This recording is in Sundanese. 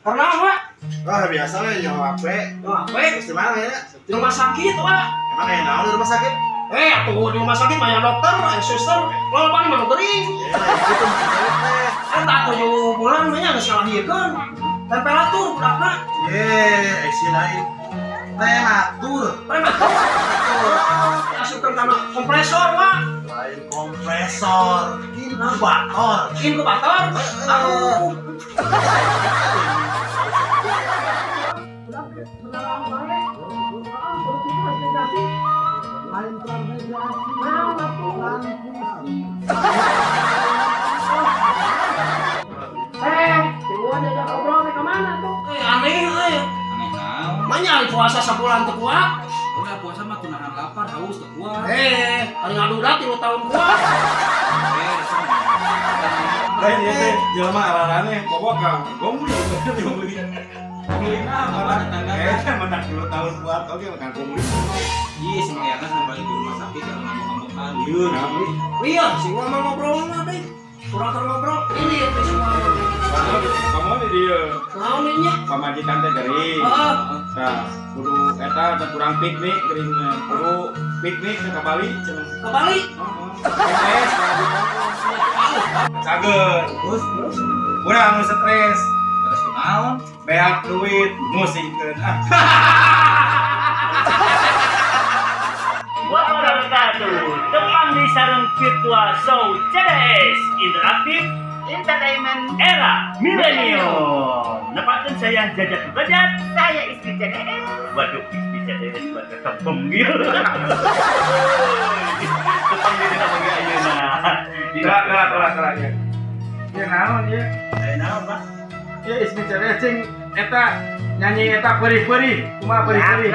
Karena apa? Wah, biasa we nyaho HP. Nyaho HP? Terus di mana ya? Di rumah sakit, Wak. Emang aya naon di rumah sakit? Atuh di rumah sakit banyak dokter, suster, loba mah nu gering. Gitu maksudnya teh. Eta 7 bulan mah nya geus ngalahirkeun. Temperatur budakna. Si lain. Prematur. Prematur. Asupkeun kana kompresor, Wak. Lain kompresor, inkubator. Inkubator? Aduh. Lain transmigrasi, transfusi. Si gua diajak ngobrol teh kemana tuh? Aneh euy. Aneh naon? Manya puasa sabulan teu kuat. Udah puasa mah tunahan lapar, haus teu kuat. Ari ngaduda 3 tahun kuat. Lain ieu teh jelema araraneh bobo ka gongli. Gongli. Gongli naon? Menang 3 tahun kuat oge makan gongli. Ih, si Mang Yana sampai di rumah sakit yang ngamuk-ngamukan. Lieur, ngamuk. Iya, si gua mah ngobrol mah deui. Kurang keur ngobrol. Ini teh si gua. Kamu di dieu. Naon ieu nya? Pamajikan teh gering. Heeh. Tah, kudu eta teh kurang piknik gering. Kudu piknik ke Bali cenah. Ke Bali? Heeh. Stres cager. Terus terus urang stres. Terus kunaon? Beak duit musingkeun. Ah. Wabarakatuh. Tepang di sareng virtual show CDS Interaktif Entertainment Era Milenium. Nepatkan saya Jajak Bajat, saya istri CDS. Waduh, istri CDS buat ketepung gitu. Tepang di dina bagi ayeuna. Gerak ya. Ya naon ya? Aya naon, Pak? Ya istri CDS cing eta nyanyi eta perih-perih, kumaha perih-perih.